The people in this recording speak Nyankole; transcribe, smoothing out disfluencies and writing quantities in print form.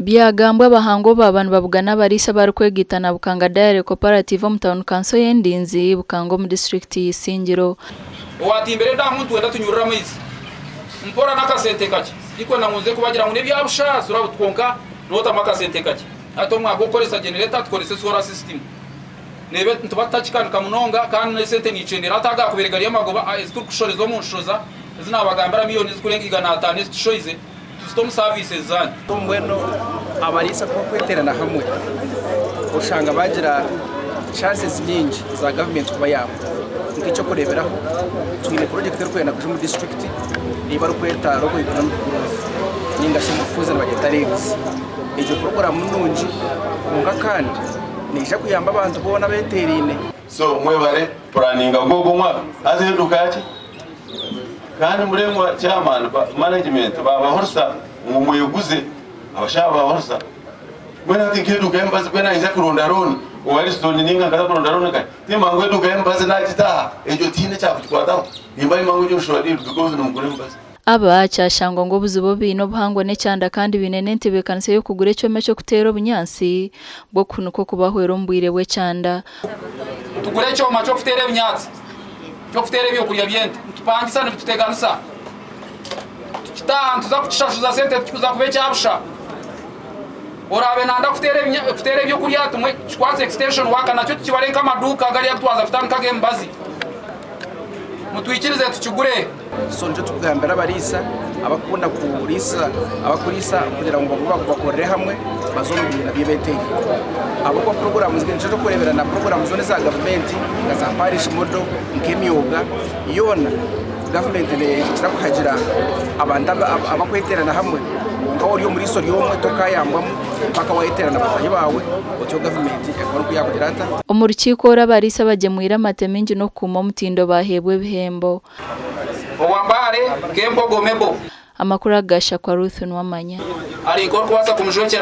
Byagambwa abahangu baaba nibabugana abariisa abarikwegaita na Bukanga Dairy Cooperative omu tauni kanso y'Endinzi, Bukanga omu disiturikiti ya Isingiro. Owatimbire edaamu nitwenda tunyurure amaizi mpora n'akasente kakye. Tikwenda ngu nze kubagira ngu n'ebya busha zura buti kwonka nootamu akasente kakye. Hati omu mwanya gw'okukoresa genereta tukorese solar system. Neeba nituba tutakikanika munonga kandi n'esente niikyendera hati aga kubaire gari amagoba ezi turikushoreza omu nshoza ezi naabagambira miriyoni ezikurenga 500 ezi tushoize tuzite omu services zaanyu. Mbwenu abariisa ku barikweteerana hamwe oshanga baagira chances nyingi za gavumenti kubayamba. Nk'eky'okureeberaho twine purojekiti erikwenda kwija omu disiturikiti ei barikweta Local Economic Growth ninga shi omu rufuuzi nibagyeta LEGS. Egyo puroguraamu nungi kwonka kandi neija kuyamba abantu boona abeeteeraine. So mwebare puraninga gw'ogwo omwaka haza eduuka yaki kandi murengwa chairman management babahurisa ngu mweguze abashaho babahurisa mbwenu hati nk'eduuka y'emibazi mbwenu nayija kuronda loan owa Liston ninga nkaza kuronda loan nkahi timba ngu eduuka y'emibazi nagitaaha egyo tihaine ekyakugikwataho nimba nimba ngu egyo sure deal because nimugura emibazi. Aba kyashangwa ngu obuzibu obu baine obuhango n'ekyanda kandi baine n'entebeekanisa y'okugura ekyoma eky'okuteera obunyaatsi bw'okuhunika okubahwera omu bwire bw'ekyanda. Tugure ekyoma ky'okuteera ebinyaatsi, ky'okuteera ebyokurya by'ente, nitupangisa nibituteganisa. Tukitaaha nituza kukishashuza sente tikikuza kuba ekya busha. Oraabe nanda kuteera ebyokurya tumwe kikwatse extension worker nakyo tukibare nk'amaduuka gariya agu twaza kutandika ag'emibazi. Mutwikirize tukigure. So nikyo turikugambira abariisa abakukunda kuriisa abakuriisa kugira ngu bagume bakorere hamwe baze omu bibiina by'ebeeteeriine. Ahabw'okuba puroguraamu nikyo orikureebera na puroguraamu zoona eza gavumenti nka za parish model, nk'emyoga yoona gavumenti neekira kuhagira abantu abakweteerana hamwe kwonka waaba ori omuriisa ori omwe tokayambwamu mpaka waayeteerana bataahi baawe otyo gavumenti ekore oku yaakugira eta. Omu rukiiko oru abariisa bagyemwire amate maingi n'okukuuma omutindo baaheebwa ebihembo. Owa Mbale Kempogo Mebo. Amakuru aga gashakwa Ruth Nuwamanya. Ari nk'orikubaasa kumujwekyera.